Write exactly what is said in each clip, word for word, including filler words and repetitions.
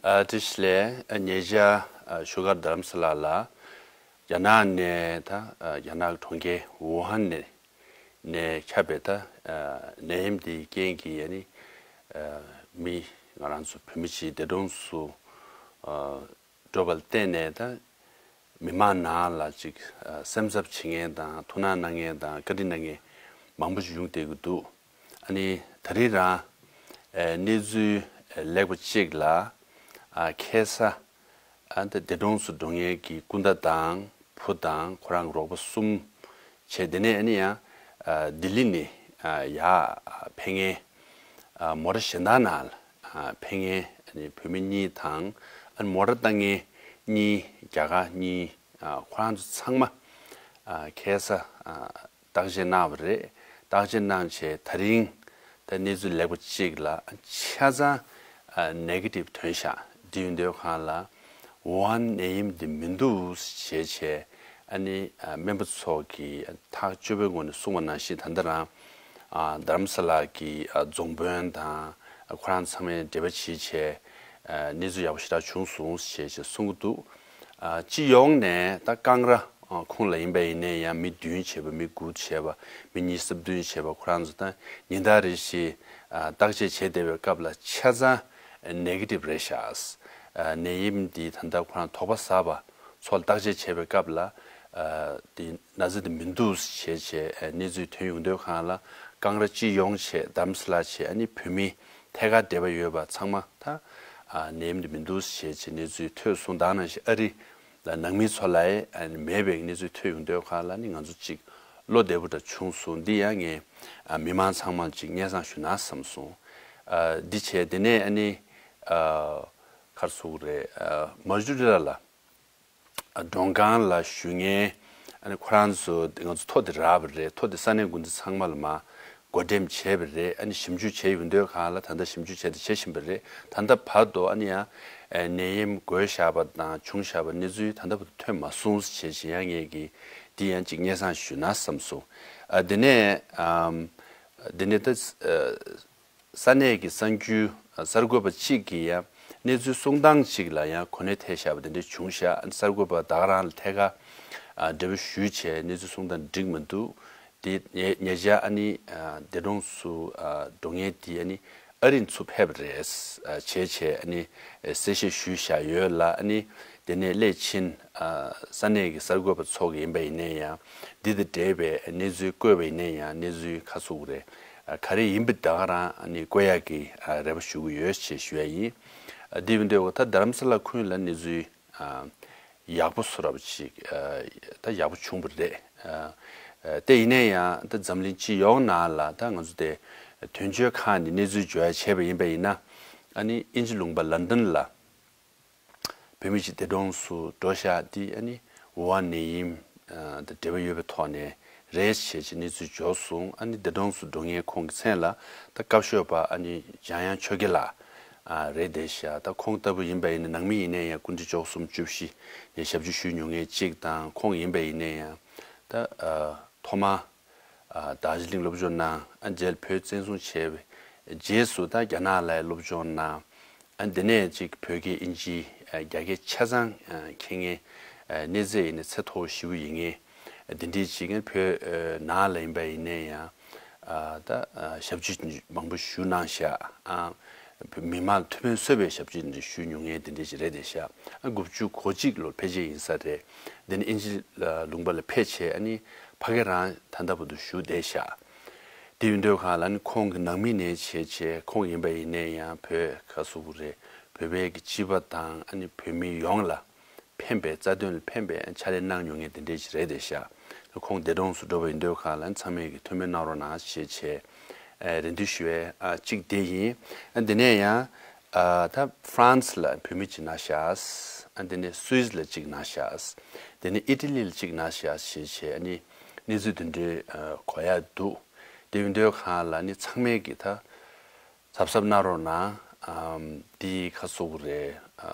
ཨ་བཀྲ་ཤིས་བདེ་ལེགས། ཨ་ཉེ་ཆར་ཨ་བཞུགས་སྒར་རྡ་རམ་ས་ལ་ལ་རྒྱ་ནག་ནས་ད་ཨ་རྒྱ་ནག་གི་གྲོང་ཁྱེར་ཝུ་ཧན་ནས་ནས་ཁྱབ་པའི་ད་ཨ་ནད་ཡམས་འདིའི་རྐྱེན་གྱིས་ཨ་ནི་ཨ་མི་ང་རང་ཚོ་བོད་མི་ཅིག་འདས་གྲོངས་སུ་ཨ་འགྲོ་བ་ལ་བརྟེན་ནས་ད་མི་མང་ནང་ལ་ཅིག་ཨ་སེམས་འཚབ་བྱེད་མཁན་དང་ཐུགས་སྣང་གནང་མཁན་དང་བཀའ་དྲིན་གནང་མཁན་མང་པོ་ཞིག་ཡོང་བསྡད་ཀྱི་འདུག་ཨ་ནི་ད་རིང་རང་ཨ་གནས་ཚུལ་ལེགས་པ་གཅིག་ལ་ཨ་ཁ་སང་ཨ་ད་འདས་གྲོངས་སུ་འགྲོ་མཁན་གྱི་སྐུ་ཟླ་དང་བུ་དང་ཁོ་རང་གི་རོགས་པ་གསུམ་བྱས། དེ་ནས་ཨ་ནི་ཡང་ཨ་ལྡི་ལི་ནས་ཨ་ཡར་ཨ་ཕེབས་མཁན་ཨ་མོ་ཊ་གཞན་དག་ནང་ལ་ཨ་ཕེབས་མཁན་ཨ་ནི་བོད་མི་གཉིས་དང་ཨ་ནི་མོ་ཊ་བཏང་མཁན་གཉིས་རྒྱ་གར་གཉིས་ཨ་ཁོ་རང་ཚོ་ཚང་མ་ཨ་ཁ་སང་ཨ་བརྟག་དཔྱད་གནང་བ་རེད། བརྟག་དཔྱད་གནང་བྱས་ད་རིང་ད་གནས་ཚུལ་ལེགས་པ་གཅིག་ལ་ཆ་ཚང་ཨ་ནེ་གེ་ཊིབ་ཐོན་ཤག་དེ་ཡིན་དུས་སྒང་ལ་ཝུ་ཧན་ནད་ཡམས་འདི་མི་འདུག་ཟེར་བྱས་ཨ་ནི་ཨ་སྨན་པ་ཚོ་གིས་ཐག་གཅོད་པའི་ངོས་ནས་གསུངས་པ་ནང་བཞིན་ད་ལྟ་རང་ཨ་རྡ་རམ་ས་ལ་གི་ཨ་རྫོང་དཔོན་དང་ཨ་ཁོ་རང་ཚང་མས་འབྲེལ་བ་བྱས་བྱས་ཨ་གནས་ཚུལ་ཡག་པོ་ཞེ་དྲག་བྱུང་སོང་ཟེར་བྱས་གསུང་གི་འདུག་ཨ་སྤྱི་ཡོངས་ནས་ད་ཀང་ར་ཨ་ཁོངས་ལ་ཡིན་པ་ཡིན་ནའི་ཡང་མི་བདུན་བྱས་པ་མི་དགུ་བྱས་པ་མི་ཉི་ཤུ་རྩ་བདུན་བྱས་པ་ཁོ་རང་ཚོ་ད་ཉིན་ལྟར་རེ་བཞིན་ཨ་བརྟག་དཔྱད་བྱས་བསྡད་པའི་སྐབས་ལ་ཆ་ཚང་ནེ་གེ་ཊིབ་རེད་ཤག་ཨ་ནད་ཡམས་འདི་ད་ལྟ་ཁོ་རང་དོགས་པ་ཟ་བ་ཚོ་ལ་བརྟག་དཔྱད་བྱས་པའི་སྐབས་ལ་ཨ་དེ་ན་ཚ་དེ་མི་འདུག་ཟེར་བྱས་ཨ་གནས་ཚུལ་ཐོན་ཡོང་དུས་སྒང་ལ་ཀང་ར་སྤྱི་ཡོངས་བྱས་རྡ་རམ་ས་ལ་བྱས་ཨ་ནི་བོད་མི་ཐད་ཀར་འབྲེལ་བ་ཡོད་པ་ཚང་མ་ད་ཨ་ནད་ཡམས་འདི་མི་འདུག་ཟེར་བྱས་གནས་ཚུལ་ཐོན་སོང་། ད་ནང་བཞིན་ཨ་རི་ལ་ནང་མི་ཚོ་ལ་ཨ་ནི་མེད་པའི་གནས་ཚུལ་ཐོན་ཡོང་དུས་སྒང་ལ་ནི་ང་ཚོ་གཅིག་བློ་བདེ་པོ་འདྲ་བྱུང་སོང་། འདི་ཡང་ངས་ཨ་མི་མང་ཚང་མ་ལ་གཅིག་སྙན་སེང་ཞུ་ན་བསམ་སོང་། ཨ་འདི་བྱས་དེ་ནས་ཨ་ནི་ཨ་ག་རེ་ཟེར་དགོས་རེད། ཨ་མ་ཇུ་ཌི་ལ་ལ་ཨ་མགྲོན་ཁང་ལ་བཞུགས་མཁན་ཨ་ནི་ཁོ་རང་ཚོ་ང་ཚོ་ཐོ་དེ་རག་པ་རེད། ཐོ་དེ་ས་གནས་འགོ་འཛིན་ཚང་མ་ལ་མར་བགོ་འགྲེམས་བྱས་པ་རེད། ཨ་ནི་ཞིབ་འཇུག་བྱས་ཡོང་དུས་སྒང་ལ་ད་ལྟ་ཞིབ་འཇུག་བྱས་ཏེ་བྱེད་བཞིན་པ་རེད། ད་ལྟ་བར་དུ་ཨ་ནི་ཡང་ཨ་ནད་ཡམས་འགོས་བཞག་པ་དང་བྱུང་བཞག་པ་གནས་ཚུལ་ད་ལྟ་བར་དུ་ཐོན་མ་སོང་ཟེར་བྱས་ཡང་ངས་ཀྱིས་འདི་ཡང་གཅིག་སྙན་སེང་ཞུ་ན་བསམ་སོང་། ཨ་དེ་ནས་ཨམ་དེ་ནས་ད་ཨ་ས་གནས་ཀྱི་གསར་འགྱུར་གསར་འགོད་པ་གཅིག་གིས་ཡང་གནས་ཚུལ་གསུང་སྟངས་གཅིག་ལ་ཡང་གོ་གནས་ཐེབས་བཞག་པ་དེ་འདྲ་བྱུང་ཤག་གསར་འགོད་པ་ད་ག་རང་ལ་ཐད་ཀར་ཨ་འབྲེལ་བ་ཞུས་བྱས་གནས་ཚུལ་གསུང་སྟངས་འགྲིག་མི་འདུག་དེ་ཉེ་ཉེ་ཆར་ཨ་ནི་ཨ་འདས་གྲོངས་སུ་ཨ་འགྲོ་མཁན་དེ་ཨ་ནི་ཨ་རི་ཚུར་ཕེབས་པ་རེད་ཨ་བྱས་བྱས་ཨ་ནི་གསལ་བཤད་ཞུས་བཞག་ཡོད་ལ། ཨ་ནི་དེ་ནས་སླད་ཕྱིན་ཨ་ས་གནས་ཀྱི་གསར་འགོད་པ་ཚོ་གི་ཡིན་པ་ཡིན་ནའི་ཡང་འདི་དང་འབྲེལ་བའི་གནས་ཚུལ་བཀོད་པ་ཡིན་ནའི་ཡང་གནས་ཚུལ་ག་རེ་ཟེར་དགོས་རེད། ཨ་ག་རེ་ཡིན་པ་ད་ག་རང་ཨ་ནི་བཀོད་ཡག་གི་ཨ་རེ་བ་ཞུ་གི་ཡོད་ཅེས་ཞུ་ཡ་ཡིན། ཨ་དེ་ཡིན་དུས་ད་རྡ་རམ་ས་ལ་ཁུལ་ལ་གནས་ཚུལ་ཨ་ཡག་པོ་བཟོ་འདྲ་པོ་ཅིག་ཨ་ད་ཡག་པོ་བྱུང་བ་རེད། ཨ་ཨ་དེ་ཡིན་ནའི་ཡང་ད་འཛམ་གླིང་སྤྱི་ཡོངས་ནང་ལ་ད་ང་ཚོ་དེ་དོན་གཅོད་ཁང་ནས་གནས་ཚུལ་འབྱོར་ཡ་བྱས་པ་ཡིན་པ་ཡིན་ན། ཨ་ནི་དབྱིན་ཇི་ལུང་པ་ལན་ཌན་ལ་བོད་མི་ཞིག་འདས་གྲོངས་སུ་འགྲོ་བཞག་དེ་ཨ་ནི་ཝུ་ཧན་ནད་ཡམས་ཨ་དང་འབྲེལ་བ་ཡོད་པའི་ཐོག་ནས་རེད་ཅེས་ཀྱི་གནས་ཚུལ་འབྱོར་སོང་། ཨ་ནི་འདས་གྲོངས་སུ་འགྲོ་མཁན་ཁོང་གི་མཚན་ལ་ད་སྐབས་ཤོད་པ་ཨ་ནི་འཇམ་དབྱངས་ཆོས་རྒྱལ་ལགས་ཨ་རེད་བསྡད་ཤག་ད་ཁོང་ལྟ་བུ་ཡིན་པ་ཡིན་ན་ནང་མི་ཡིན་ནའི་ཡང་སྐུ་ཕྲེང་བཅུ་གསུམ་བཅུ་བཞི་ནས་ཞབས་ཕྱི་ཞུས་མྱོང་མཁན་གཅིག་དང་། ཁོང་ཡིན་པ་ཡིན་ནའི་ཡང་ད་ཨ་ཐོག་མ་ཨ་རྡོ་རྗེ་གླིང་སློབ་སྦྱོང་གནང་། ཨ་རྗེས་ལ་བོད་བཙན་བཟུང་བྱས་པའི་རྗེས་སུ་ད་རྒྱ་ནག་ལ་སློབ་སྦྱོང་གནང་། ཨ་དེ་ནས་ཅིག་བོད་སྐད་དབྱིན་ཇི་ཨ་རྒྱ་སྐད་ཆ་ཚང་ཨ་མཁྱེན་མཁན་ཨ་གནས་ཚད་ཡིན་ན་ཚད་མཐོ་པོ་ཞེ་པོ་ཡིན་མཁན་ཨ་དེ་འདྲའི་ཅིག་བོད་ཨ་ནང་ལ་ཡིན་པ་ཡིན་ནའི་ཡང་ཨ་ད་ཨ་ཞབས་ཕྱི་མང་པོ་ཞུ་གནང་ཤག་ཨ་མི་མང་ལ་ཐུགས་ཕན་གསོས་པའི་ཞབས་ཕྱི་འདི་ཞུ་མྱོང་མཁན་དེ་འདྲ་ཞིག་རེད་བསྡད་ཤག་ཨ་དགུ་བཅུ་གོ་གཅིག་ལོར་ཕལ་ཆེར་ཡིན་ས་རེད། དེ་ནས་དབྱིན་ཇི་ལུང་པ་ལ་ཕེབས་བྱས་ཨ་ནི་ཕ་གི་རང་ད་ལྟ་བར་དུ་བཞུགས་བསྡད་ཤག་དེ་ཡིན་དུས་སྒང་ལ་ཨ་ནི་ཁོང་གི་ནང་མི་ནས་བྱས་བྱས་ཁོང་ཡིན་པ་ཡིན་ནའི་ཡང་བོད་ག་རེ་ཟེར་དགོས་རེད། བོད་པའི་གི་སྤྱི་པ་དང་ཨ་ནི་བོད་མི་ཡོངས་ལ་ཕན་པའི་རྩ་དོན་ལ་ཕན་པའི་ཕྱག་ལས་གནང་མྱོང་མཁན་དེ་འདྲ་ཞིག་རེད་བསྡད་ཤག་ཁོང་འདས་གྲོངས་སུ་འགྲོ་བ་ཡིན་དུས་སྒང་ལ་ཚང་མས་ཀྱིས་ཐུགས་སྨོན་གནང་རོགས་གནང་ཞེས་བྱས་ཨ་རེ་འདུན་ཞུ་བའི་ཨ་གཅིག་དེ་ཡིན། ཨ་དེ་ནས་ཡང་ཨ་ད་ཧྥ་རན་སི་ལ་བོད་མི་གཅིག་ན་ཤག་ཨ་དེ་ནས་སུད་སི་ལ་གཅིག་ན་ཤག་དེ་ནས་ཨི་ཊ་ལི་ལ་གཅིག་ན་ཤག་ཞེས་བྱས་ཨ་ནི་གནས་ཚུལ་དེ་འདྲའི་ཨ་གོ་ཡག་འདུག་དེ་ཡིན་དུས་སྒང་ལ་ནི་ཚང་མས་ཀྱིས་ད་གཟབ་གཟབ་གནང་རོགས་གནང་། ཨམ་འདི་ག་རེ་ཟེར་དགོས་རེད། ཨ་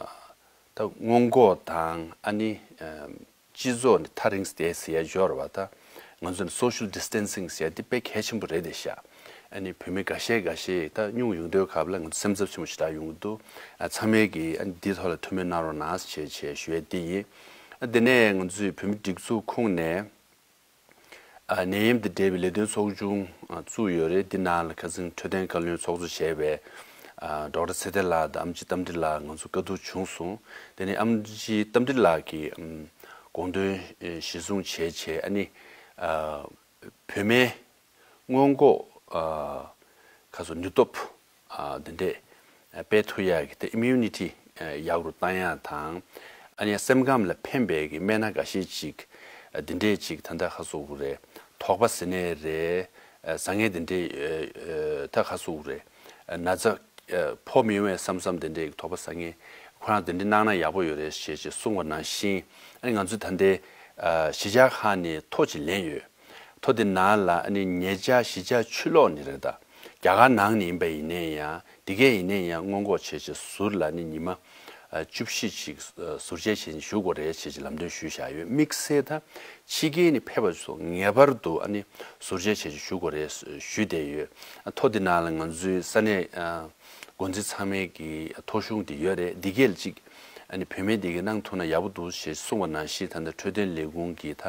ད་སྔོན་འགོག་དང་ཨ་ནི་ཨམ་སྤྱི་ཚོགས་ནས་ཐག་རིང་བསྡད་ཟེར་ཡ་ཡོད་རེད་བ། ད་ང་ཚོ་ནི་སོ་ཤལ་ཌི་སི་ཊན་སིང་ཟེར་ཡ་འདི་དཔེ་གལ་ཆེན་པོ་རེད་བསྡད་ཤག་ཨ་ནི་བུད་མེད་འགའ་ཤས་འགའ་ཤས་ད་སྙུང་ཡོང་དུས་སྐབས་ལ་ང་ཚོ་སེམས་འཚབ་ཆེན་པོ་ཞེ་དྲག་ཡོང་གི་འདུག་ཨ་ཚང་མས་ཀྱིས་ཨ་ནི་འདིའི་ཐོག་ལ་ཐུགས་སྨོན་གནང་རོགས་གནང་ཞེས་བྱས་ཞུ་ཡས་འདི་ཡིན། ཨ་དེ་ནས་ང་ཚོས་བོད་མིའི་སྒྲིག་འཛུགས་ཁོངས་ནས་ཨ་ནད་ཡམས་དང་འབྲེལ་བའི་ལས་དོན་ཚོགས་ཆུང་ཨ་བཙུགས་ཡོད་རེད། འདི་ནང་ལ་ཁ་སང་འཕྲོད་བསྟེན་བཀའ་བློན་ཚོགས་གཙོ་བྱས་པའི་ཨ་ཌོག་ཊར་ཚེ་བརྟན་ལགས་དང་ཨེམ་ཆི་རྟ་མགྲིན་ལགས་ང་ཚོ་བཀའ་བསྡུར་བྱུང་སོང་། དེ་ནས་ཨེམ་ཆི་རྟ་མགྲིན་ལགས་ཀྱིས་ཨམ་དགོངས་དོན་ཨེ་གཞིར་བཟུང་བྱས་བྱས་ཨ་ནི་ཨ་བོད་མིའི་སྔོན་འགོག་ཨ་ཁ་སོ་ནུས་སྟོབས་ཨ་འདི་འདྲས་ཨ་སྤེལ་ཐུབ་ཡག་གི་དེ་ཨིམ་ཡུ་ནི་ཊི་ཨ་ཡག་རུ་བཏང་ཡག་དང་། ཨ་ནི་སེམས་ཁམས་ལ་ཕན་པའི་གི་སྨན་སྣ་འགའ་ཤས་ཅིག་ཨ་འདི་འདྲས་ཅིག་ད་ལྟ་ཁ་སོ་གུ་རེད། དོགས་པ་ཟེར་ནའི་རེད། ཨ་ཟ་མཁན་འདི་འདྲས་ཨ་ཨ་ད་ཁ་སོ་གུ་རེད། ཨ་ན་ཚ་ཨ་ཕོག་མི་ཡོང་བའི་བསམ་བསམ་འདི་འདྲས་དོགས་པ་ཟ་མཁན་ཁོ་རང་འདི་འདྲས་གནང་ན་ཡག་པོ་ཡོད་རེད་ཞེས་ཞེས་གསུངས་པ་ནང་བཞིན། ཨ་ནི་ང་ཚོ་ད་ལྟའི་ཨ་གཞིས་ཆགས་ཁག་ནས་ཐོ་ཅིག་ལེན་ཡོད། ཐོ་དེ་ནང་ལ་ཨ་ནི་ཉེ་ཆར་གཞིས་ཆགས་ཕྱིར་ལོག་ནས་རེད། ད་རྒྱ་གར་ནང་ནས་ཡིན་པ་ཡིན་ནའི་ཡང་འདི་གས་ཡིན་ནའི་ཡང་སྔོན་འགོག་བྱས་བྱས་ཟུར་ལ་ནི་ཉི་མ་ཨ་བཅུ་བཞི་ཅིག་ཨ་ཟུར་བཅད་བྱས་ནས་བཞུགས་དགོས་རེད་བྱས་བྱས་ལམ་སྟོན་ཞུས་བཞག་ཡོད། དམིགས་བསལ་ད་ཕྱི་རྒྱལ་ནས་ཕེབས་པ་ཚོ་ངེས་པར་དུ་ཨ་ནི་ཟུར་བཅད་བྱས་བྱས་བཞུགས་དགོས་རེད་ཞུས་བསྡད་ཡོད། ཨ་ཐོ་འདི་ནང་ལ་ང་ཚོའི་ས་གནས་ཨ་འགོ་འཛིན་ཚང་མའི་གི་ཐོ་གཞུང་དེ་ཡོད་རེད། འདི་གས་ལ་ཅིག་ཨ་ནི་བུད་མེད་འདི་གས་གནང་ཐུབ་ན་ཡག་པོ་འདུག་ཞེས་གསུངས་པ་ནང་བཞིན། ད་ལྟ་འཕྲོད་བསྟེན་ལས་ཁུངས་ཀྱི་ད་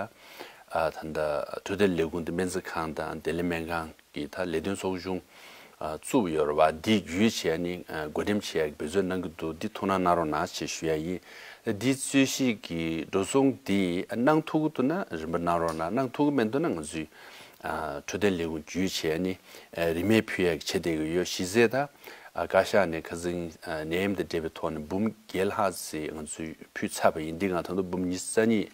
ཨ་ད་ལྟ་འཕྲོད་བསྟེན་ལས་ཁུངས་དེ་སྨན་རྩིས་ཁང་དང་བདེ་ལེགས་སྨན་ཁང་གི་ད་ལས་དོན་ཚོགས་ཆུང་ཨ་བཙུགས་ཡོད་རེད་བ། འདི་བརྒྱུད་བྱས་ནི་ཨ་བགོ་འགྲེམས་བྱེད་ཡག་འབད་བརྩོན་གནང་གི་འདུག་འདི་ཐུགས་སྣང་གནང་རོགས་གནང་ཞེས་ཞུ་ཡ་ཡིན། འདི་རྩོད་གཞི་གི་འགྲོ་སོང་འདི་གནང་ཐུབ་ཀྱི་འདུག་ན་རིན་པ་གནང་རོགས་གནང་། གནང་ཐུབ་ཀྱི་མི་འདུག་ན་ང་ཚོས་ཨ་འཕྲོད་བསྟེན་ལས་ཁུངས་བརྒྱུད་བྱས་ནི་ཨ་རིན་མེད་ཕུལ་ཡག་བྱེད་བསྡད་ཀྱི་ཡོད། གཞི་རྩའི་ད་ཨ་བཀའ་ཤག་ནས་ཁ་སང་ཨ་ནད་ཡམས་དང་འབྲེལ་བའི་ཐོག་ནས་འབུམ་བརྒྱད་ལྷག་ཙམ་ང་ཚོས་ཕུལ་ཚར་བ་ཡིན། འདི་སྒང་ད་དུང་འབུམ་ཉི་ཤུ་རྩ་གཉིས་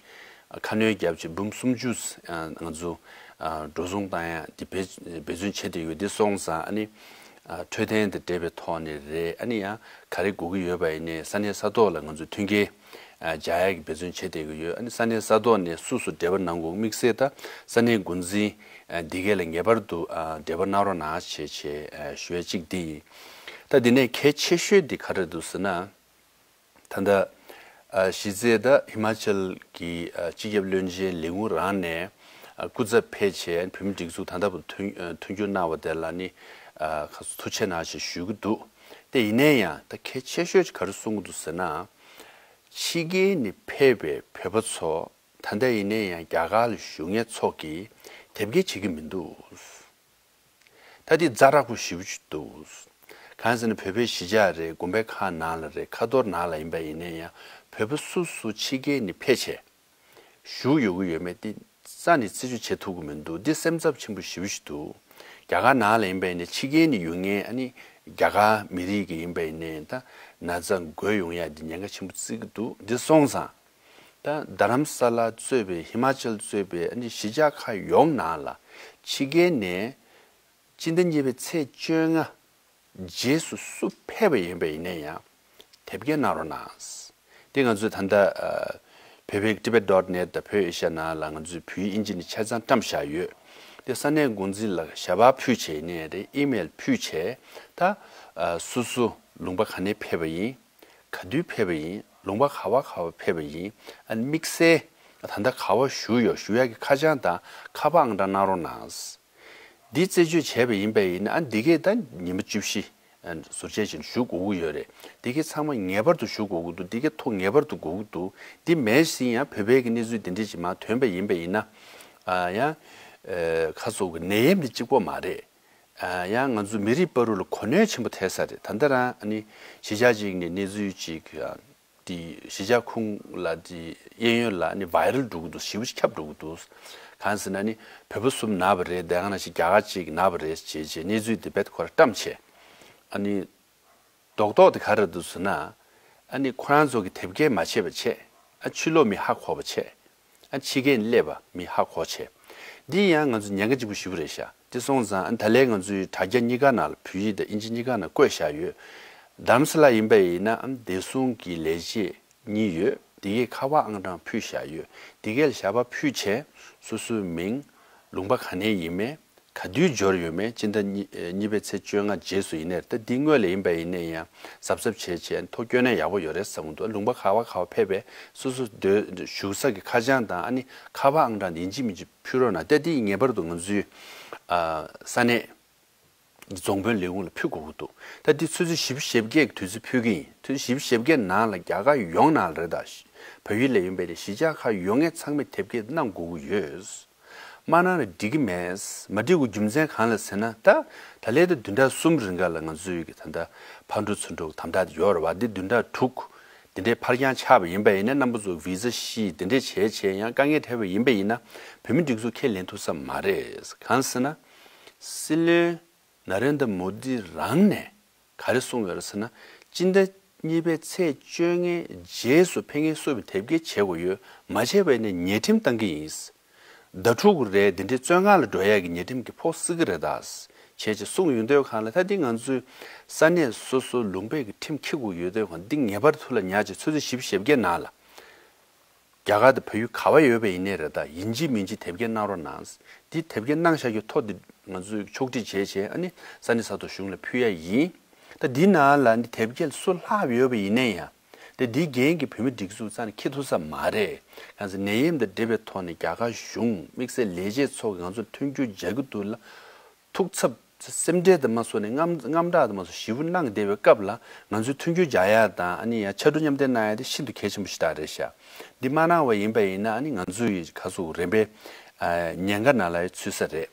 ཨ་ཁ་སྣོན་བརྒྱབ་བྱས་འབུམ་སུམ་ཅུ་ཨ་ང་ཚོ་ཨ་འགྲོ་སོང་བཏང་ཡག་འདི་འབད་འབད་བརྩོན་བྱེད་བསྡད་ཡོད། འདི་སོང་ཙང་ཨ་ནི་ཨ་འཕྲོད་བསྟེན་དང་འབྲེལ་བའི་ཐོག་ནས་རེད། ཨ་ནི་ཡང་ག་རེ་དགོས་ཀྱི་ཡོད་པ་ཡིན་ནའི་ས་གནས་ས་ཐོག་ལ་ང་ཚོས་མཐུན་རྐྱེན་ཨ་སྦྱར་ཡག་གི་འབད་བརྩོན་བྱེད་བསྡད་ཀྱི་ཡོད། ཨ་ནི་ས་གནས་ས་ཐོག་ནས་སུ་སུ་འབྲེལ་བ་གནང་དགོས། དམིགས་བསལ་ད་ས་གནས་འགོ་འཛིན་ཨ་འདི་གས་ལ་ངེས་པར་དུ་ཨ་འབྲེལ་བ་གནང་རོགས་གནང་ཞེས་བྱས་ཨ་ཞུ་ཡ་གཅིག་འདི་ཡིན། ད་འདི་ནས་གལ་ཆེ་ཤོས་འདི་ག་རེ་འདུག་ཟེར་ན། ད་ལྟ་ཨ་གཞི་རྩའི་ད་ཧི་མ་ཅལ་གྱི་ཨ་སྤྱི་ཁྱབ་བློན་ཆེན་ལས་ཁུངས་རང་ནས་ཨ་སྐུ་ཚབ་ཕེབས་བྱས་བོད་མིའི་སྒྲིག་འཛུགས་ད་ལྟ་བར་མཐུན་ཨ་མཐུན་འགྱུར་གནང་བ་དེ་ལ་ནི་ཨ་ཁ་ཐུགས་རྗེ་གནང་ཞེས་ཞུ་གི་འདུག་དེ་ཡིན་ན་ཡང་ད་གལ་ཆེ་ཤོས་ཅིག་ག་རེ་གསུང་གི་འདུག་ཟེར་ན། ཕྱི་རྒྱལ་ནས་ཕེབས་པའི་བོད་པ་ཚོ་ད་ལྟ་ཡིན་ན་ཡང་རྒྱ་གར་ལ་བཞུགས་མཁན་ཚོ་གིས་དེབ་སྐྱེལ་བྱེད་ཀྱི་མི་འདུག་ད་འདི་ཛ་དྲག་པོ་ཞེ་པོ་ཅིག་འདུག་གང་ཟེར་ན་བོད་པའི་གཞིས་ཆགས་རེད། དགོན་པའི་ཁག་ནང་ལ་རེད། ཁ་ཐོར་ནང་ལ་ཡིན་པ་ཡིན་ན་ཡང་བོད་པ་སུ་སུ་ཕྱི་རྒྱལ་ནས་ཕེབས་བྱས་བཞུགས་ཡོད་ཀྱི་ཡོད་མེད་འདི་རྩ་ནས་རྩད་གཅོད་བྱེད་ཐུབ་ཀྱི་མི་འདུག་འདི་སེམས་འཚབ་ཆེན་པོ་ཞེ་པོ་ཞིག་འདུག་རྒྱ་གར་ནང་ལ་ཡིན་པ་ཡིན་ན་ཕྱི་རྒྱལ་ནས་ཡོང་མཁན་ཨ་ནི་རྒྱ་གར་མི་རིགས་ཀྱི་ཡིན་པ་ཡིན་ན་ད་ན་ཚ་འགོས་ཡོང་ཡ་འདི་ཉེན་ཁ་ཆེན་པོ་བརྩི་གི་འདུག་འདི་སོང་ཙང་། ད་རྡ་རམ་ས་ལ་གཙོས་པའི་ཧི་མ་ཅལ་གཙོས་པའི་ཨ་ནི་གཞིས་ཆགས་ཁག་ཡོངས་ནང་ལ་ཕྱི་རྒྱལ་ནས་སྤྱི་ཟླ་གཉིས་པའི་ཚེས་བཅོ་ལྔ་རྗེས་སུ་སུ་ཕེབས་པ་ཡིན་པ་ཡིན་ན་ཡང་དེབ་སྐྱེལ་གནང་རོགས་གནང་། དེ་ང་ཚོས་ད་ལྟ་ཨ་བོད་པའི་tibet dot net དང་བོད་ཨེ་ཤ་ཡ་ནང་ལ་ང་ཚོས་བོད་ཡིག་ཨིན་ཇི་ནས་ཆ་ཚང་བཀྲམ་བཞག་ཡོད། དེ་ས་གནས་འགོ་འཛིན་ལ་ཞལ་པར་ཕུལ་བྱས་ཡིན་ནའི་རེད། ཨི་མེལ་ཕུལ་བྱས་ད་ཨ་སུ་སུ་ལུང་པ་ག་ནས་ཕེབས་པ་ཡིན། ག་དུས་ཕེབས་པ་ཡིན། ལུང་པ་ག་བ་ག་བ་ཕེབས་པ་ཡིན། ཨ་ནི་དམིགས་བསལ་ད་ལྟ་ག་བ་བཞུགས་ཡོད་ཞུ་ཡག་གི་ཁ་བྱང་དང་ཁ་པར་ཨང་གྲངས་གནང་རོགས་གནང་། འདི་རྩད་གཅོད་བྱས་པ་ཡིན་པ་ཡིན་ན་ཨ་འདི་གས་ད་ཉི་མ་བཅུ་བཞི་ཨ་ཟུར་བཅད་བྱས་ནས་བཞུགས་དགོས་ཀྱི་ཡོད་རེད། འདི་གས་ཚང་མ་ངེས་པར་དུ་བཞུགས་དགོས་ཀྱི་འདུག་འདི་གས་ཐོ་ངེས་པར་དུ་དགོས་ཀྱི་འདུག་འདི་མེད་ཟིན་ཡང་བོད་པའི་གི་གནས་ཚུལ་འདི་འདྲས་ཅིག་མར་ཐོན་པ་ཡིན་པ་ཡིན་ན་ཨ་ཡང་ཨ་ཁ་སོ་གི་ནད་ཡམས་འདི་གཅིག་པོ་མ་རེད། ཨ་ཡང་ང་ཚོ་མི་རིགས་བར་དུ་ལ་གོ་གནོན་ཆེན་པོ་ཐེབས་ས་རེད། ད་ལྟ་རང་ཨ་ནི་གཞིས་ཆགས་གཅིག་ནས་གནས་ཚུལ་གཅིག་ཨ་དེ་གཞིས་ཆགས་ཁོངས་ལ་དེ་གཡས་གཡོན་ལ་ཨ་ནི་བྷའི་རལ་འགྲོ་གི་འདུག་ཞེ་པོ་ཅིག་ཁྱབ་འགྲོ་གི་འདུག་གང་ཟེར་ན་ཨ་ནི་བོད་པ་གསུམ་ན་བ་རེད། དེ་ག་ནང་བཞིན་རྒྱ་གར་གཅིག་ན་བ་རེད་ཅེས་བྱས་གནས་ཚུལ་དེ་རྦད་ཁོ་ར་བཀྲམ་བྱས། ཨ་ནི་རྡོག་རྡོག་དེ་ག་རེ་འདུག་ཟེར་ན། ཨ་ནི་ཁོ་རང་ཚོ་གི་དེབ་སྐྱེལ་མ་བྱས་པ་བྱས། ཨ་ཕྱི་ལོགས་མི་ཧ་གོ་བ་བྱས། ཨ་ཕྱི་རྒྱལ་སླེབས་པ་མི་ཧ་གོ་བྱས། འདི་ཡང་ང་ཚོ་ཉེན་ཁ་ལྗིད་པོ་ཞེ་པོ་རེད་ཤག་དེ་སོང་ཙང་ཨ་ད་ལན་ང་ཚོའི་དྲ་རྒྱ་གཉིས་ཀ་ནང་ལ་བོད་ཡིག་དང་ཨིན་ཇི་གཉིས་ཀ་ནང་བཀོད་བཞག་ཡོད། རྡ་རམ་ས་ལ་ཡིན་པ་ཡིན་ན་ཨ་བདེ་སྲུང་གི་ལས་བྱེད་གཉིས་ཡོད། དེ་གའི་ཁ་པར་ཨང་གྲངས་ཕུལ་བཞག་ཡོད། དེ་གའི་ལ་ཞལ་པར་ཕུལ་བྱས་སོ་སོའི་མིང་། ལུང་པ་ག་ནས་ཡིན་མིན། ག་དུས་འབྱོར་ཡོད་མེད། སྤྱི་ཟླ་གཉིས་ཨེ་གཉིས་པའི་ཚེས་བཅོ་ལྔ་རྗེས་སུ་ཡིན་ནའི་ད་འདི་སྔོན་ལ་ཡིན་པ་ཡིན་ནའི་ཡང་གཟབ་གཟབ་བྱས་བྱས་ཐོ་བསྐྱོན་ན་ཡག་པོ་ཡོད་རེད་བསམ་གྱི་འདུག་ལུང་པ་ག་བ་ག་བ་ཕེབས་པའི་སོ་སོ་སྡོད་བཞུགས་ས་གི་ཁ་བྱང་དང་ཨ་ནི་ཁ་པར་ཨང་གྲངས་འདི་ཡིན་གཅིག་མིན་གཅིག་ཕུལ་རོགས་གནང་། ད་འདི་ངེས་པར་དུ་ང་ཚོའི་ཨ་ས་གནས་ རྫོང་དཔོན་ལས་ཁུངས་ལ་ཕུལ་དགོས་ཀྱི་འདུག་ད་འདི་ཆུ་ཚོད་བཞི་བཅུ་ཞེ་བརྒྱད་ཀྱི་དུས་ཚོད་ཕུལ་གྱི་ཡིན། ཆུ་ཚོད་བཞི་བཅུ་ཞེ་བརྒྱད་ནང་ལ་རྒྱ་གར་ཡོངས་ནང་ལ་རེད་ད། བལ་ཡུལ་ལ་ཡིན་པའི་གཞིས་ཆགས་ཁག་ཡོད་མཁན་ཚང་མས་དེབ་སྐྱེལ་གནང་དགོས་ཀྱི་ཡོད། མ་གནང་ན་འགྲིག་གི་མེད། མ་འགྲིག་པའི་རྒྱུ་མཚན་གང་ལ་ཟེར་ན། ད་ད་ལན་ད་བདུན་ཕྲག་གསུམ་རིང་ག་ལ་ང་ཚོའི་གི་ད་ལྟ་ཕར་འགྲོ་ཚུར་འགྲོ་གི་དམ་དྲག་དེ་ཡོད་རེད་བ། འདི་བདུན་ཕྲག་དྲུག་དེ་འདྲའི་ཕར་འགྱངས་ཆགས་པ་ཡིན་པ་ཡིན་ན། རྣམ་པ་ཚོ་བི་ཟ་ཤི་དེ་འདྲས་བྱས་བྱས་ཡང་དཀའ་ངལ་འཕྲད་པ་ཡིན་པ་ཡིན་ན། བོད་མི་སྒྲིག་འཛུགས་ཁས་ལེན་ཐུབ་ས་མ་རེད། གང་ཟེར་ན། སྲིད་བློན་ན་རེན་དྲ་མོ་དི་རང་ནས་ག་རེ་གསུངས་ཡོད་རེད་ཟེར་ན། སྤྱི་ཟླ་གཉིས་པའི་ཚེས་བཅོ་ལྔའི་རྗེས་སུ་ཕན་ངེས་སུ་བའི་དེབ་སྐྱེལ་བྱེད་དགོས་ཡོད། མ་བྱས་པ་ཡིན་ན་ཉེས་ཁྲིམས་བཏང་གི་ཡིན། ཟླ་དྲུག་རེ་འདི་འདྲའི་བཙོན་ཁང་ལ་འགྲོ་ཡག་གི་ཉེས་ཁྲིམས་ཀྱི་ཕོགས་སྲིད་ཀྱི་རེད་ད། བྱས་བྱས་གསུངས་ཡོང་དུས་གང་ལ། ད་འདི་ང་ཚོའི་ས་གནས་སོ་སོ་ལུང་པའི་གི་ཁྲིམས་འཁྱེར་དགོས་ཡོད་དུས་གང་འདི་ངེས་པར་ཐུགས་ལ་ཉར་བྱས་ཆུ་ཚོད་བཞི་བཅུ་ཞེ་བརྒྱད་ནང་ལ། རྒྱ་གར་དང་བལ་ཡུལ་ག་བ་ཡོད་པ་ཡིན་ནའི་རེད་ད། ཡིན་གཅིག་མིན་གཅིག་དེབ་སྐྱེལ་གནང་རོགས་གནང་། འདི་དེབ་སྐྱེལ་གནང་བཞག་རྒྱུ་ཐོ་འདི་ང་ཚོས་ཕྱོགས་སྒྲིག་བྱས་བྱས། ཨ་ནི་ས་གནས་ས་ཐོག་གཞུང་ལ་ཕུལ་ཡ་ཡིན། ད་འདི་ནང་ལ་ནི་དེབ་སྐྱེལ་སུ་ལྷག་ཡོད་པ་ཡིན་ནའི་ཡང་། དེ་འདིའི་འགན་གྱི་བོད་མི་སྒྲིག་འཛུགས་རྩ་ནས་འཁྱེར་ཐུབ་ས་མ་རེད། གང་ཟེར་ནད་ཡམས་དང་འབྲེལ་བའི་ཐོག་ནས་རྒྱ་གར་གཞུང་དམིགས་བསལ་ལས་བྱེད་ཚོ་གིས་ང་ཚོར་མཐུན་འགྱུར་རྒྱག་གི་འདུག་ལ། ཐུགས་འཚབ་སེམས་ཁྲལ་དུ་མ་བཟོ་ནས། དངངས་དངངས་སྐྲག་དུ་མ་བཟོ། ཞེ་པོ་གནང་བསྡད་པའི་སྐབས་ལ་ང་ཚོས་མཐུན་འགྱུར་རྒྱག་ཡ་དང་། ཨ་ནི་ཡང་ཕྱར་གྲུ་མཉམ་འདེགས་གནང་ཡ་དེ་ཤིན་ཏུ་གལ་ཆེན་པོ་ཞིག་ད་རེད་ཤག་འདི་མ་གནང་བ་ཡིན་པ་ཡིན་ན། ཨ་ནི་ང་ཚོ་ཡི་ཁ་སོ་རིམ་པས་ཉེན་ཁ་ནང་ལ་ཚུད་ས་རེད།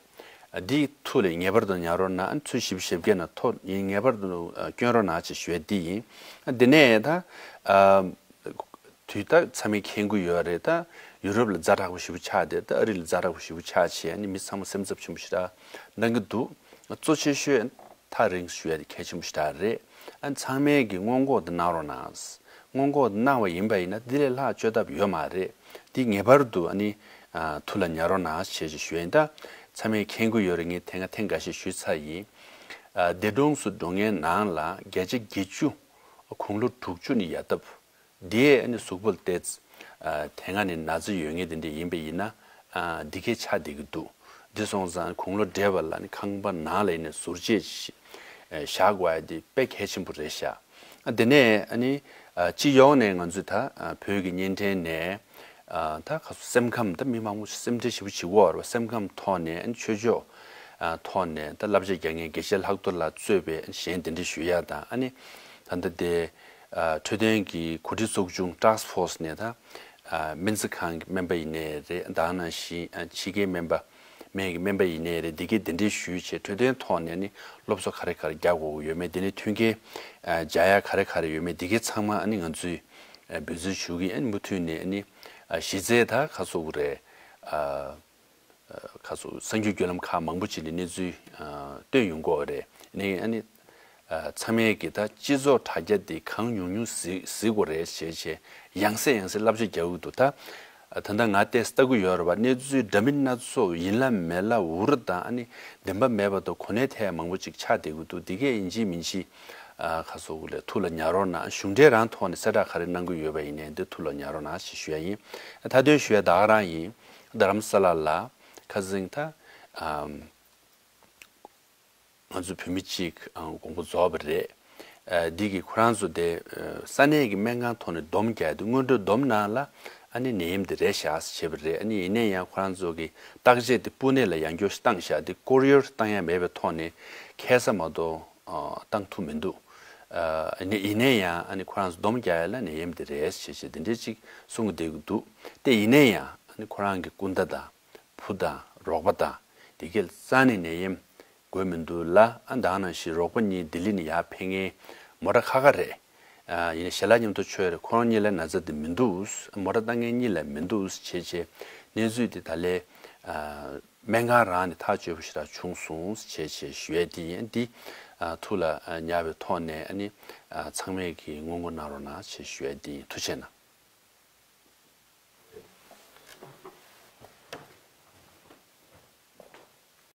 འདི་ཐུགས་ལ་ངེས་པར་དུ་ཉར་རོགས་གནང་། ཨ་ནི་ཆུ་ཚོད་བཞི་བཅུ་ཞེ་བརྒྱད་ནང་ཐོ་ངེས་པར་དུ་སྐྱོན་རོགས་གནང་ཞེས་ཞུ་ཡ་འདི་ཡིན། འདི་ནས་ད། དུས་ད་ཚང་མས་མཁྱེན་གྱི་ཡོད་རེད། ད་ཡུ་རོབ་ལ་ཛ་དྲག་པོ་ཞེ་པོ་ཆགས་ཏེ། ད་ཨ་རི་ལ་ཛ་དྲག་པོ་ཞེ་པོ་ཆགས་བྱས། ཨ་ནི་མི་ཚང་མ་སེམས་འཚབ་ཆེན་པོ་ཞེ་དྲག་གནང་གི་འདུག་གཙོ་ཆེ་ཤོས་ཐག་རིང་ཞུ་ཡ་དེ་གལ་ཆེན་པོ་ཞེ་དྲག་རེད། ཨ་ནི་ཚང་མས་ཀྱི་སྔོན་འགོག་དེ་གནང་རོགས་གནང་། སྔོན་འགོག་དེ་གནང་བ་ཡིན་པ་ཡིན་ན་འདི་ལས་ལྷག་བཅོས་ཐབས་ཡོད་མ་རེད། འདི་ངེས་པར་དུ་ཨ་ནི་ཐུགས་ལ་ཉར་རོགས་གནང་ཞེས་ཞུ་ཡ་ཡིན། ད་ཚང་མས་མཁྱེན་གྱི་ཡོད་རེད། ངས་དེ་སྔ་ཐེངས་འགའ་ཤས་ཞུས་ཚར་ཡིན། འདས་གྲོངས་སུ་འགྲོ་མཁན་ནང་ལ་བརྒྱ་ཆ་བརྒྱད་ཅུ་དགུང་ལོ་དྲུག་ཅུ་ནས་ཡར་བཏབ། དེས་ཨ་ནི་གཟུགས་པོ་ལ་བལྟས། ཨ་དེ་སྔ་ནས་ན་ཚ་ཡོད་མཁན་དེ་འདྲ་ཡིན་པ་ཡིན་ན། ཨ་འདི་གས་ཆགས་བསྡད་ཀྱི་འདུག་འདི་སོང་ཙང་དགུང་ལོ་བགྲེས་པ་ལ་ནི་ཁང་པ་ནང་ལ་ཡིན་ནའི་ཟུར་བཅད་བཞག་དགོས་ཡ་དེ་དཔེ་གལ་ཆེན་པོ་རེད་ཤག་དེ་ནས་ཨ་ནི་ཨ་སྤྱི་ཡོངས་ནས་ང་ཚོས་ད་ཨ་བོད་ཀྱི་བརྙན་འཕྲིན་ནས། ཨ་ད་ག་སོ་སེམས་ཁམས། ད་མི་མང་པོ་སེམས་ཁྲལ་ཞེ་པོ་བྱེད་ཀྱི་ཡོད་རེད་བ། སེམས་ཁམས་ཐོག་ནས། ཨ་ནི་ཆོས་ཕྱོགས་ཨ་ཐོག་ནས། ད་བསླབ་བྱ་རྒྱག་མཁན་དགེ་བཤེས་ལྷག་རྡོར་ལགས་གཙོས་པའི་གཞན་དེ་འདྲ་ཞུ་ཡ་དང་། ཨ་ནི་ད་ལྟ་དེ་ཨ་འཕྲོད་བསྟེན་གྱི་གོ་སྒྲིག་ཚོགས་ཆུང་ཊཱསྐ་ཕོར་སི་ནས། ད་ཨ་སྨན་རྩིས་ཁང་གི་སྨན་པ་ཡིན་ནའི་རེད། ད་ག་ནང་བཞིན་ཨ་ཕྱི་རྒྱལ་སྨན་པ། སྨན་གྱི་སྨན་པ་ཡིན་ནའི་རེད། འདི་གས་དེ་འདྲས་ཞུས་བྱས། འཕྲོད་བསྟེན་ཐོག་ནས་ནི་སློབ་གསོ་ག་རེ་ག་རེ་རྒྱག་དགོས་ཀྱི་ཡོད་མེད། དེ་ནས་མཐུན་རྐྱེན་ཨ་སྦྱར་ཡ་ག་རེ་ག་རེ་ཡོད་མེད། འདི་གས་ཚང་མ་ཨ་ནི་ང་ཚོས་ཨ་འབད་བརྩོན་ཞུ་གི་ཡིན། མུ་མཐུད་ནས་ཨ་ནི་ཨ་གཞི་རྩའི་ད་ག་སོ་གི་རེད། ཨ་ཨ་ག་སོ་གསར་འགྱུར་བརྒྱུད་ལམ་ཁག་མང་པོ་ཅིག་ནས་གནས་ཚུལ་ཨ་བཏོན་ཡོང་གི་ཡོད་རེད། ཨ་ནི་ཨ་ནི། ཨ་ཚང་མས་ཀྱིས་ད་སྤྱི་ཚོགས་དྲ་རྒྱ་འདི་གང་ཉུང་ཉུང་གཟིགས་གཟིགས་དགོས་རེད་ཞེས་བྱས། ཡང་སེ་ཡང་སེ་བསླབ་བྱ་རྒྱག་གི་འདུག་ད་ཨ་ད་ལྟ་ང་ལྟས་ལྟ་གི་ཡོད་རེད་བ། གནས་ཚུལ་འདྲ་མིན་སྣ་ཚོགས་ཡིན་ལ་མེད་ལ་འུར་དང་། ཨ་ནི་བདེན་པ་མེད་པ་དང་གོ་གནས་ཐད་མང་པོ་ཅིག་ཆགས་བསྡད་ཀྱི་འདུག་འདི་གས་ཡིན་གཅིག་མིན་གཅིག་ཨ་ག་སོ་གི་ལས་ཐུགས་ལ་ཉར་རོགས་གནང་། གཞུང་འབྲེལ་རང་ཐོག་ནས་གསལ་བསྒྲགས་ག་རེ་གནང་གི་ཡོད་པ་ཡིན་ནའི་འདི་ཐུགས་ལ་ཉར་རོགས་གནང་ཞེས་ཞུ་ཡ་ཡིན། མཐའ་དོན་ཞུ་ཡ་ད་ག་རང་ཡིན། རྡ་རམ་ས་ལ་ལ་ཁ་སང་ད་ཨམ། ང་ཚོ་བོད་མི་གཅིག་ཨ་དགོངས་པ་རྫོགས་པ་རེད། ཨ་འདི་གིས་ཁོ་རང་ཚོ་དེ་ཨ་ས་གནས་ཀྱི་སྨན་ཁང་ཐོག་ནས་སྡོམ་རྒྱག་དུས། སྔོན་འགྲོ་སྡོམ་ནང་ལ་ཨ་ནི་ནད་ཡམས་དེ་རེད་ཤག་ཟེར་བྱས་པ་རེད། ཨ་ནི་ཡིན་ནའི་ཡང་ཁོ་རང་ཚོ་གི་བརྟག་དཔྱད་དེ་སྤུ་ནེ་ལ་ཡང་བསྐྱར་བཏང་བཞག་དེ་ཀོ་རི་ཡར་བཏང་ཡ་མེད་པའི་ཐོག་ནས་ཁ་སང་མ་གཏོགས་ཨ་བཏང་ཐུབ་མི་འདུག་ཨ་ནི་ཡིན་ནའི་ཡང་ཨ་ནི་ཁོ་རང་ཚོ་སྡོམ་རྒྱག་ཡ་ལ་ནད་ཡམས་དེ་རེད་ཟེར་བྱས་དེ་འདྲས་ཅིག་གསུང་གི་བསྡད་ཀྱི་འདུག་དེ་ཡིན་ནའི་ཡང་ཨ་ནི་ཁོ་རང་གི་སྐུ་ཟླ་དང་བུ་དང་རོགས་པ་དང་དེ་གས་རྩ་ནས་ནད་ཡམས་འགོས་མི་འདུག་ལ། ཨ་ད་ག་ནང་བཞིན་རོགས་པ་གཉིས་ལྡི་ལི་ནས་ཡར་ཕེབས་མཁན་མོ་ཊ་ཁ་ཁ་རེད། ཨ་ཡིན་ནའི་ཞལ་ལག་མཉམ་དུ་མཆོད་རེད། ཁོ་རང་གཉིས་ལ་ན་ཚ་དེ་མི་འདུག་མོ་ཊ་བཏང་མཁན་གཉིས་ལ་མི་འདུག་བྱས་བྱས། གནས་ཚུལ་དེ་ད་ལས་ཨ་སྨན་ཁང་རང་ནས་ཐག་གཅོད་པོ་ཞེ་དྲག་བྱུང་སོང་ཞེས་བྱས་ཞུ་ཡས་དེ་ཡིན། འདི་ཨ་ཐུགས་ལ་ཨ་ཉར་བའི་ཐོག་ནས་ཨ་ནི་ཨ་ཚང་མས་ཀྱིས་སྔོན་འགོག་གནང་རོགས་གནང་ཞེས་ཞུ་ཡས་དེ་ཡིན། ཐུགས་རྗེ་གནང་།